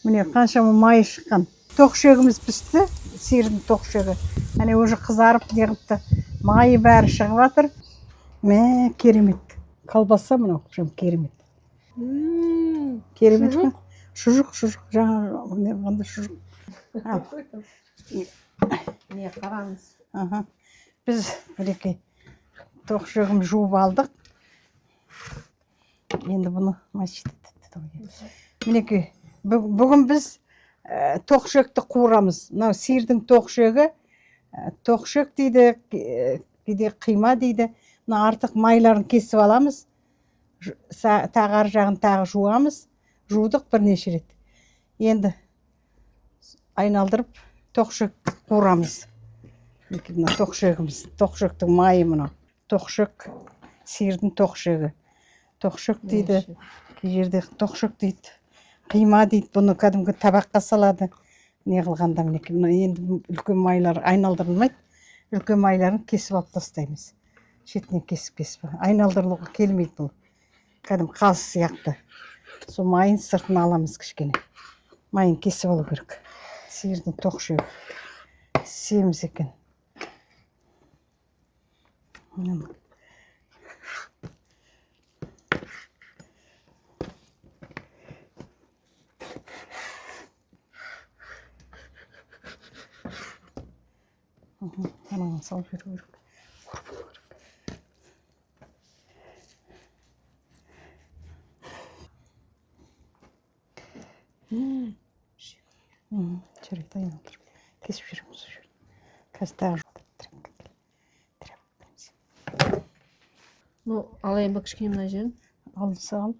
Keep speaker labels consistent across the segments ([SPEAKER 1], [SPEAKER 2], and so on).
[SPEAKER 1] Міне, қаншама майы шыққан. Тоқ ішегіміз пісті, сиырдың тоқ ішегі. Әне, уже қызарып неғыпты. Майы бәрі шығып жатыр. Мә, керемет. Колбаса мынау прям керемет. Керемет па? Шұжық, шұжық, жаңағы не қандай шұжық. Ал.
[SPEAKER 2] Не, қараңыз.
[SPEAKER 1] Аха. Біз, мінекей, тоқ ішегімізді жуып алдық. Енді бұны мочить етеді. Мінекей, бүгін біз тоқ ішекті қуырамыз. Мынау сиырдың тоқ ішегі, тоқ ішек дейді, кейде қима дейді. Мына артық майларын кесіп аламыз. Тағы ар жағын тағы жуамыз. Жудық бірнеше рет. Енді айналдырып тоқ ішек қуырамыз. Мінекей, мына тоқ ішегіміз, тоқ ішектің майы мынау. Тоқ ішек, сиырдың тоқ ішегі. Тоқ ішек дейді, кей жерде тоқ ішек дейді, қима дейді. Бұны кәдімгі табаққа салады. Не қылғанда, мінекей, мына енді үлкен майлар айналдырылмайды. Үлкен майларын кесіп алып тастаймыз. Шетінен кесіп-кесіп. Айналдырылуға келмейді бұл. Кәдімгі қаз сияқты. Сол майын сыртына аламыз кішкене. Майын кесіп алу керек. Сиырдың тоқ ішегі. Семіз екен. Міне. Ананы салып жіберу керек. Қуырып алу керек. Жарайды, айналдырып кесіп жібереміз сол жерін. Қазір тағы тряпка.
[SPEAKER 2] Ну, алайын ба кішкене мына жерін?
[SPEAKER 1] Алса ал.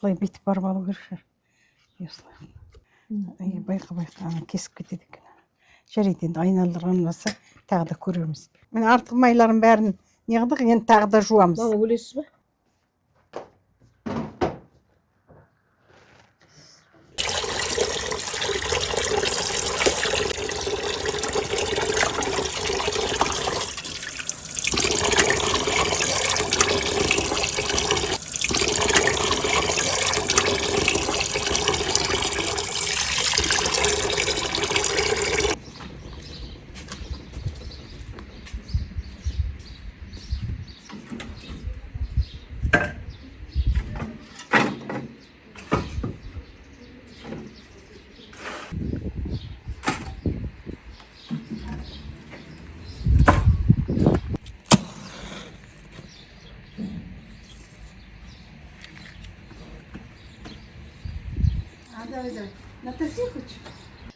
[SPEAKER 1] Былай бүйтіп барып алу керек шығар. Осылай. Ай, байқа, байқа, ана кесіп кетеді екен. Жарайды, енді айналдырған болса тағы да көрерміз. Міне, артық майларын бәрін не қылдық, енді тағы да жуамыз.
[SPEAKER 2] Мама, өлесіз ба?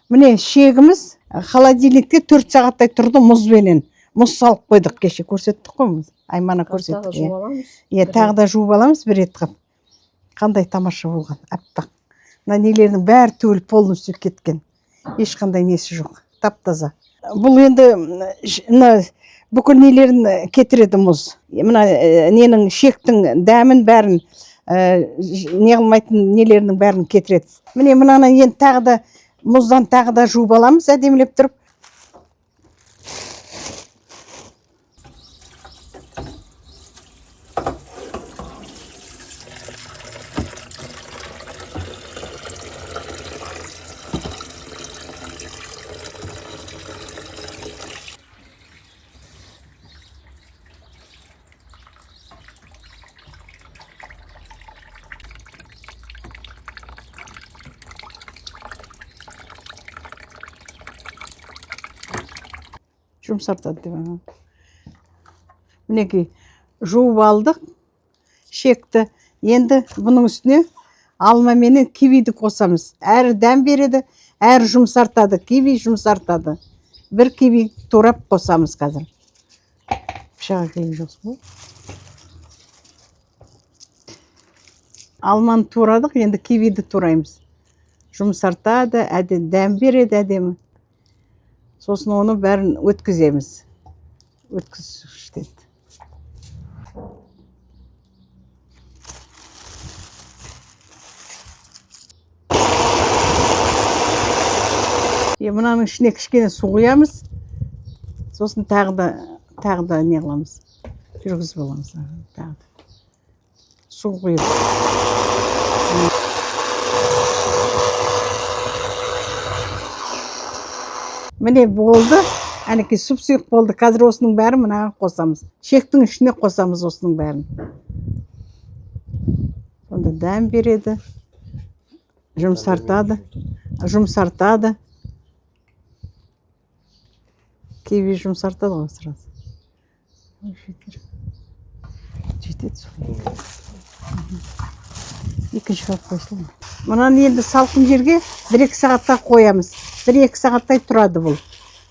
[SPEAKER 1] Міне, ішегіміз холодильникте 4 сағаттай тұрды мұзбенен. Мұз салып қойдық, кеше көрсеттік қой, мұз. Аймана
[SPEAKER 2] Тағы
[SPEAKER 1] көрсеттік.
[SPEAKER 2] жуып аламыз.
[SPEAKER 1] Иә, тағы да жуып аламыз бір рет қылып. Қандай тамаша болған, аппақ. Мына нелердің бәрі түгел полностью кеткен. Ешқандай несі жоқ, тап-таза. Бұл енді мына бүкіл нелерін кетіреді мұз. Мына ненің, шектің дәмін бәрін, не қылмайтын нелерінің бәрін кетіреді. Міне, мынаны енді тағы да мұздан тағы да жуып аламыз әдемілеп тұрып. Жұмсартады деп ана. Мінекей, жуып алдық шекті. Енді бұның үстіне алма менен кивиді қосамыз. Әрі дәм береді, әрі жұмсартады. Киви жұмсартады. Бір киви турап қосамыз қазір. Пышақ әкелген жоқсың ғой. Алманы турадық, енді кивиді тураймыз. Жұмсартады, дәм береді әдемі. Сосын оны бәрін өткіземіз. Өткізгіштен. Мынаның ішіне кішкене су құямыз. Сосын тағы да не қыламыз? Жүргізіп аламыз, тағы да. Су құйып. Міне, болды, әнекей, сұп сұйық болды. Қазір осының бәрін мынаған қосамыз, шектің ішіне қосамыз осының бәрін. Сонда дәм береді, жұмсартады, жұмсартады. Киви жұмсартады ғой сразу. Ой, жетер, жетеді сол. Екінші қап қойсың. Мынаны енді салқын жерге 1-2 сағатқа қоямыз. 1-2 сағаттай тұрады бұл,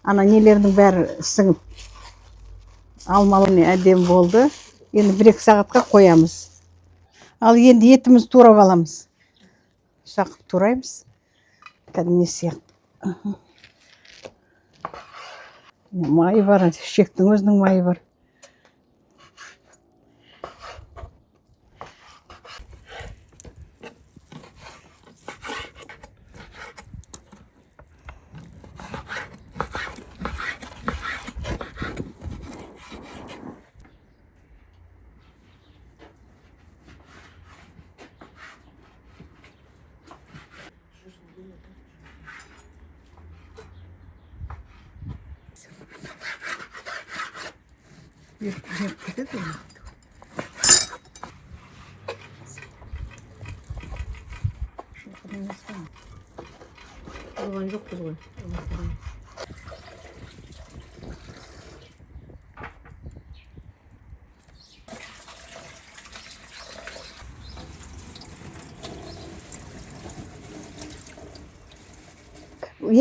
[SPEAKER 1] ана нелердің бәрі сіңіп. Алмалы міне, әдемі болды. Енді 1-2 сағатқа қоямыз. Ал енді етімізді турап аламыз, ұсақ қылып тураймыз, кәдімгі не сияқты. Міне, майы бар, шектің өзінің майы бар. Беріп кетеді ғой. Жылқының өзі ғой.
[SPEAKER 2] Қойған жоқпыз ғой.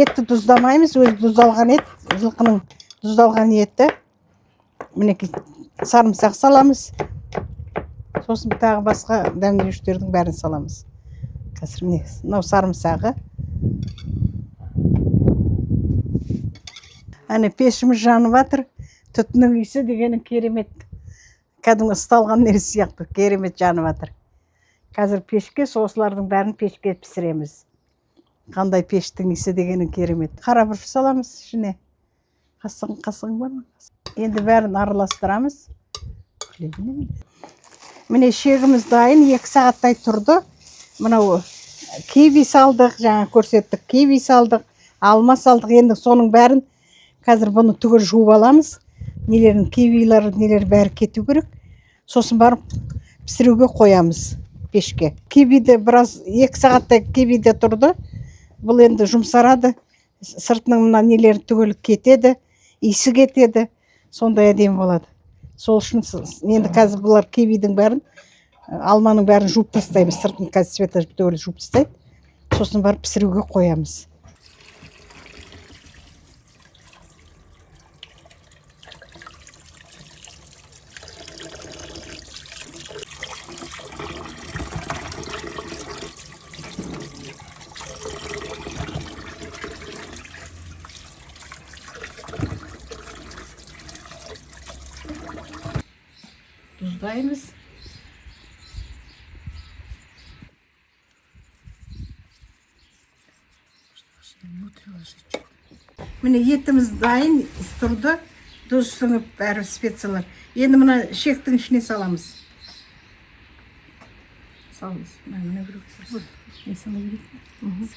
[SPEAKER 1] Етті тұздамаймыз, өзі тұздалған ет, жылқының тұздалған еті. Мінекей, сарымсақ саламыз, сосын тағы басқа дәмдеуіштердің бәрін саламыз қазір. Міне, мынау сарымсағы. Әне, пешіміз жанып жатыр. Түтіннің иісі дегені керемет, кәдімгі ысталған нәрсе сияқты, керемет жанып жатыр. Қазір пешке осылардың бәрін пешке пісіреміз. Қандай пештің иісі дегені керемет. Қара бұрыш саламыз ішіне. Қасығың бар ма? Енді бәрін араластырамыз. Міне, шегіміз дайын, 2 сағаттай тұрды. Мынау киви салдық, жаңа көрсеттік, киви салдық, алма салдық. Енді соның бәрін қазір бұны түгел жуып аламыз. Нелерін, кивилар, нелер, бәрі кету керек. Сосын барып пісіруге қоямыз пешке. Кивиді біраз, 2 сағаттай кивиде тұрды. Бұл енді жұмсарады, сыртының мына нелері түгел кетеді, иісі кетеді, сондай әдемі болады. Сол үшін енді қазір бұлар кивидің бәрін, алманың бәрін жуып тастаймыз сыртын. Қазір Света түгел жуып тастайды, сосын барып пісіруге қоямыз. Тұздаймыз.
[SPEAKER 2] Внутрь ложить.
[SPEAKER 1] Міне, етіміз дайын тұрды, тұз сіңіп, бәрі специялар. Енді мына шектің ішіне саламыз, саламыз. Мына біреу. Мен сала берейін.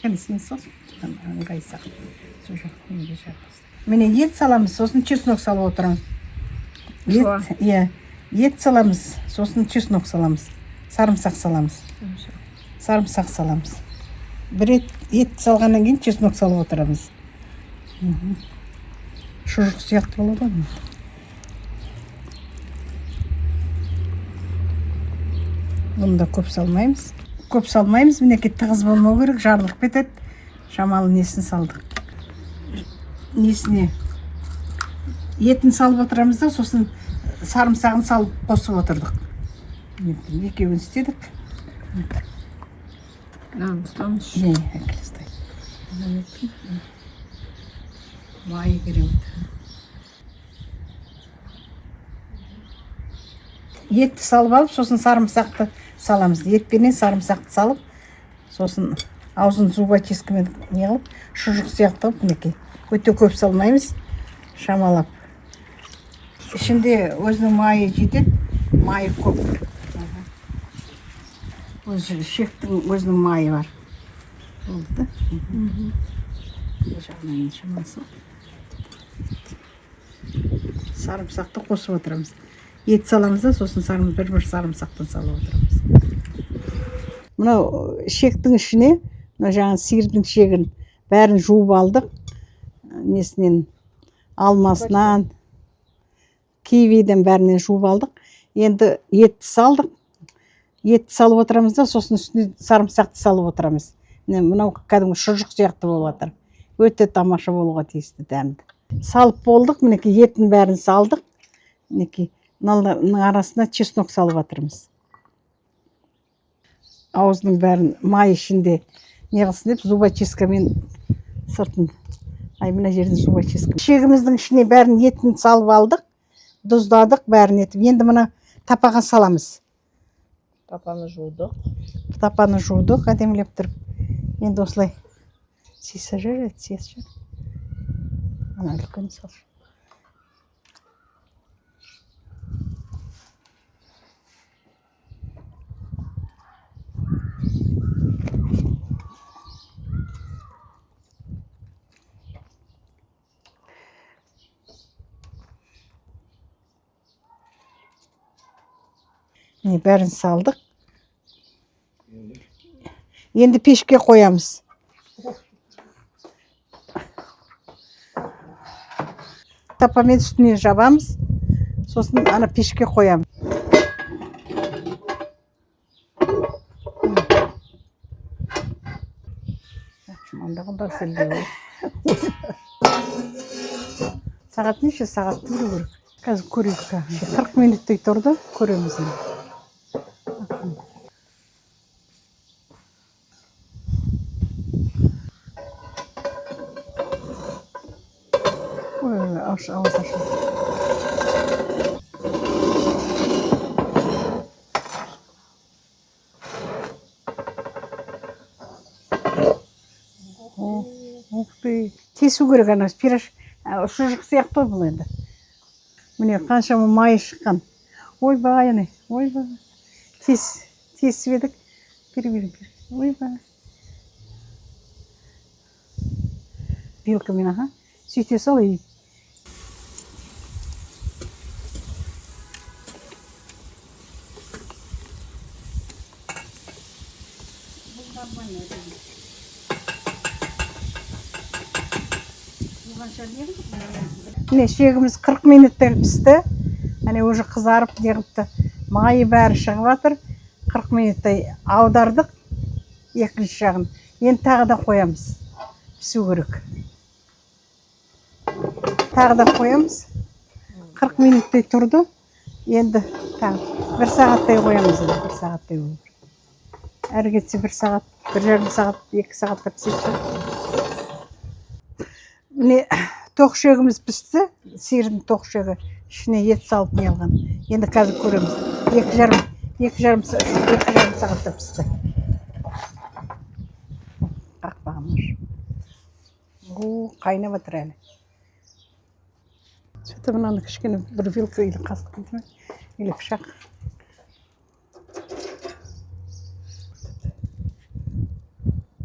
[SPEAKER 1] Кәне, сен сал, ыңғайсақ сол жақ неге жағасың. Міне, ет саламыз, сосын чеснок салып отырамыз.
[SPEAKER 2] Жуа.
[SPEAKER 1] Ет, иә, ет саламыз, сосын чеснок саламыз, сарымсақ саламыз, сарымсақ саламыз. Бір рет ет салғаннан кейін чеснок салып отырамыз. Шұжық сияқты болады ғой. Бұны да көп салмаймыз, көп салмаймыз. Мінекей, тығыз болмау керек, жарылып кетеді. Шамалы несін салдық, несіне, етін салып отырамыз да, сосын сарымсағын салып қосып отырдық. Мінекей, екеуін істедік.
[SPEAKER 2] Мынаны ұстаңызшы.
[SPEAKER 1] Иә, әкеле ұстай. Майы керемет. Етті салып алып, сосын сарымсақты саламыз. Етпенен сарымсақты салып, сосын аузын зубочисткамен не қылып, шұжық сияқты қылып. Мінекей, өте көп салмаймыз, шамалап. Ішінде өзінің майы жетеді, майы көп. Өзі шектің өзінің майы бар. Болды. Бұл жағынан шамасы. Сарымсақты қосып отырамыз. Ет саламыз да, сосын бір бір сарымсақтан салып отырамыз. Мынау ішектің ішіне мына жаңағы сиырдың ішегін бәрін жуып алдық, несінен, алмасынан, кивиден, бәрінен жуып алдық. Енді етті салдық. Етті салып отырамыз да, сосын үстіне сарымсақты салып отырамыз. Міне, мынау кәдімгі шұжық сияқты болып жатыр, өте тамаша болуға тиісті, дәмді. Салып болдық, мінекей, еттің бәрін салдық. Мінекей, мыналардың арасына чеснок салып жатырмыз, аузының бәрін май ішінде не қылсын деп, зубочисткамен сыртын, ай, мына жерден зубочистка. Ішегіміздің ішіне бәрін, етін салып алдық, тұздадық бәрін етіп. Енді мына тапаға саламыз.
[SPEAKER 2] Тапаны жудық.
[SPEAKER 1] Тапаны жудық әдемілеп тұрып. Енді осылай сиса жер, сиса, ана үлкен салшы. Міне, бәрін салдық. Енді пешке қоямыз. Тапамен үстіне жабамыз, сосын ана пешке қоямыз. Мында селдеу. Сағат неше? Сағат білу керек. Қазір көрейік. 40 минуттай тұрды, көреміз енді. Ой, ой, аш, ауыз ашылды. О, ух ты, тесу керек ана пирож, шұжық сияқты ғой бұл енді. Міне, қаншама майы шыққан. Ойбай, ане, ойбай, тесіп едік. Бері, бері, бері, ойбай. Вилкамен, аха, сөйте сал. И бұл нормально. Міне, ішегіміз 40 минуттан пісті. Әне, уже қызарып неғыпты, майы бәрі шығып жатыр. 40 минуттай аудардық екінші жағын. Енді тағы да қоямыз, пісу керек. Тағы да қоямыз. 40 минуттай тұрды, енді тағы бір сағаттай қоямыз. Енді бір сағаттай болу керек. Әрі кетсе бір сағат, 1,5 сағат, 2 сағатта піседі шығар. Міне, тоқ ішегіміз пісті, сиырдың тоқ ішегі, ішіне ет салып не алған. Енді қазір көреміз. 2,5 сағатта пісті. Қақпағын аш. О, қайнап жатыр әлі. Что-то мынаны кішкене бір вилка или қасық дейді ме, или пышақ.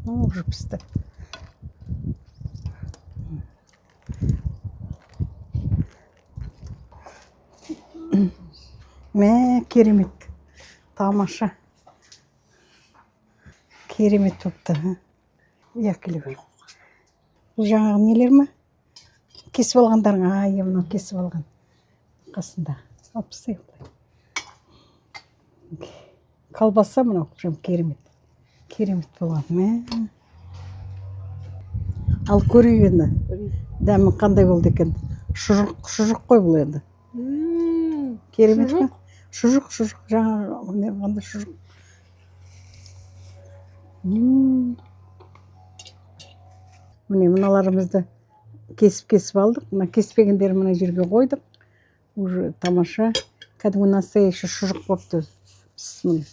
[SPEAKER 1] О, уже пісті. Мә, керемет, тамаша, керемет болыпты. Иә, келе бер. Бұл жаңағы нелер ма, кесіп алғандарың? А, иә, мынау кесіп алған қасында алып тастайық былай. Колбаса мынау прям керемет, керемет болған. Мә, ал көрейік енді, дәмі қандай болды екен. Шұжық, шұжық қой бұл енді. Керемет па? Шұжық, шұжық, жаңағы не қандай шұжық. Міне, мыналарымызды кесіп кесіп алдық. Мына кеспегендерін мына жерге қойдық. Уже тамаша, кәдімгі настоящий шұжық болыпты. Міне.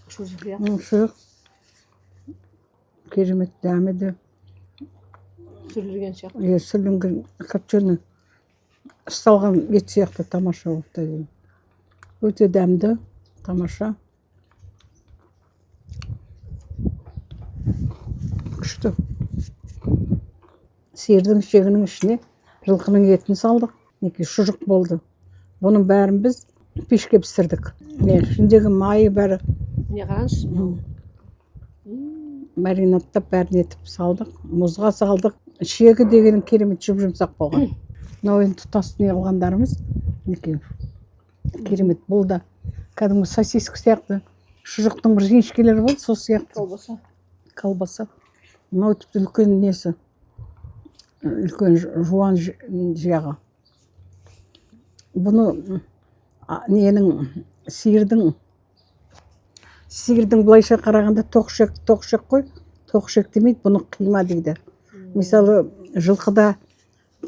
[SPEAKER 2] Шұжық, иә.
[SPEAKER 1] Шұжық, керемет, дәмі де.
[SPEAKER 2] Сүрілген сияқты.
[SPEAKER 1] Иә, сүрілген, копченый ұсталған ет сияқты, тамаша болыпты. Өте дәмді, тамаша, күшті. Сиырдың ішегінің ішіне жылқының етін салдық. Мінекей, шұжық болды. Бұның бәрін біз пешке пісірдік. Міне, ішіндегі майы бәрі.
[SPEAKER 2] Міне, қараңызшы.
[SPEAKER 1] Маринадтап, бәрін етіп салдық, мұзға салдық. Ішегі деген керемет жұп жұмсақ болған. Мынау енді тұтас не қылғандарымыз. Мінекей, керемет. Бұл да кәдімгі сосиска сияқты, шұжықтың бір жіңішкелері болды, сол сияқты.
[SPEAKER 2] Колбаса.
[SPEAKER 1] Колбаса. Мынау тіпті үлкен несі, үлкен жуан жағы. Бұны ненің, сиырдың былайша қарағанда тоқ ішек, тоқ ішек қой. Тоқ ішек демейді бұны, қима дейді. Мысалы, жылқыда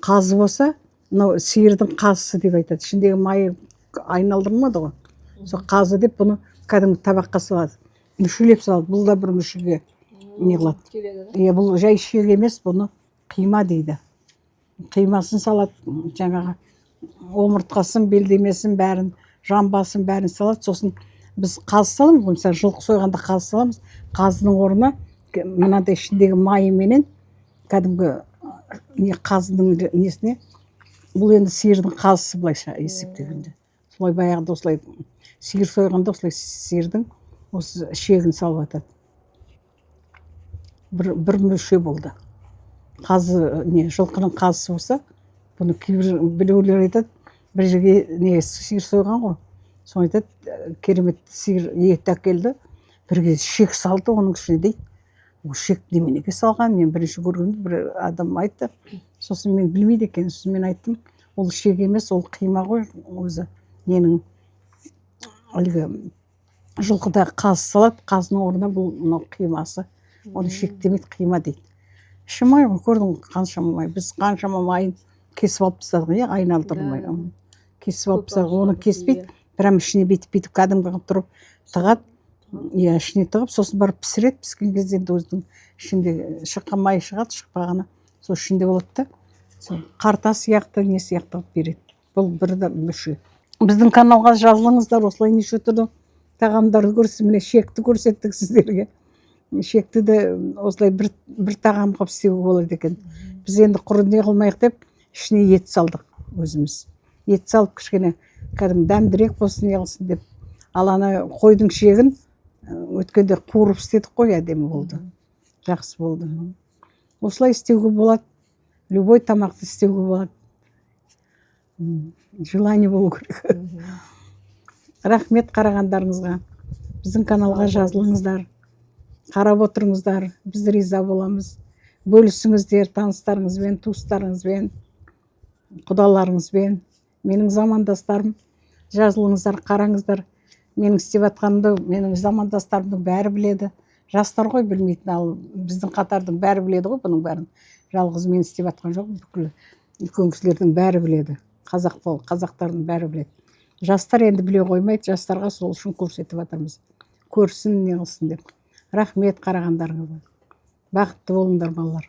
[SPEAKER 1] қазы болса, мынау сиырдың қазысы деп айтады. Ішіндегі майы айналдырмады ғой, сол қазы деп. Бұны кәдімгі табаққа салады, мүшелеп салады. Бұл да бір мүшеге не қылады.
[SPEAKER 2] Келеді да.
[SPEAKER 1] Иә, бұл жай ішек емес, бұны қима дейді. Қимасын салады, жаңағы омыртқасын, белдемесін, бәрін, жамбасын, бәрін салады. Сосын біз қазы саламыз ғой, мысалы, жылқы сойғанда қазы саламыз. Қазының орнына мынадай ішіндегі майыменен кәдімгі не, қазының несіне. Бұл енді сиырдың қазысы былайша есептегенде. Солай баяғыда осылай сиыр сойғанда осылай сиырдың осы ішегін салып жатады. Бір мүше болды. Қазы не, жылқының қазысы болса, бұны кейбір біреулер айтады, бір жерге не, сиыр сойған ғой, соны айтады: Керемет сиыр ет әкелді, бір кезде ішек салды оның ішіне», — дейді. Ол ішек неменеге салған? Мен бірінші көргенде бір адам айтты, сосын мен білмейді екенмін. Сосын мен айттым: «Ол ішек емес, ол қима ғой өзі». Ненің, әлгі жылқыда қазы салады, қазының орнына бұл мынау қимасы. Оны ішек демейді, қима дейді. Іші май ғой, көрдің ғой, қаншама май. Біз қаншама майын кесіп алып тастадық, иә, айналдырмай.
[SPEAKER 2] Да.
[SPEAKER 1] Кесіп алып
[SPEAKER 2] Көп
[SPEAKER 1] тастадық. Оны
[SPEAKER 2] алып
[SPEAKER 1] кеспейді, прям ішіне бүйтіп, бүйтіп кәдімгі қылып тұрып тығады, иә, ішіне тығып, сосын барып пісіреді. Піскен кезде енді өзінің ішінде шыққан майы шығады, шықпағаны сол ішінде болады да, сол қарта сияқты, не сияқты қылып береді. Бұл бір де мүше. Біздің каналға жазылыңыздар, осылай неше түрлі тағамдарды көрсін. Міне, шекті көрсеттік сіздерге. Шекті де осылай бір тағам қылып істеуге болады екен. Біз енді құр не қылмайық деп ішіне ет салдық өзіміз. Ет салып, кішкене кәдімгі дәмдірек болсын, не қылсын деп. Ал ана қойдың шегін өткенде қуырып істедік қой, әдемі болды, жақсы болды. Осылай істеуге болады, любой тамақты істеуге болады. Желание болу керек. Рахмет қарағандарыңызға. Біздің каналға жазылыңыздар, қарап отырыңыздар, біз риза боламыз. Бөлісіңіздер таныстарыңызбен, туыстарыңызбен, құдаларыңызбен. Менің замандастарым, жазылыңыздар, қараңыздар. Менің істеп жатқанымды менің замандастарымның бәрі біледі. Жастар ғой білмейтін, ал біздің қатардың бәрі біледі ғой бұның бәрін. Жалғыз мен істеп жатқан жоқпын, бүкіл үлкен кісілердің бәрі біледі. Қазақ бол, қазақтардың бәрі біледі. Жастар енді біле қоймайды. Жастарға сол үшін көрсетіп жатырмыз, көрсін, не қылсын деп. Рахмет қарағандарыңызға. Бақытты болыңдар, балалар.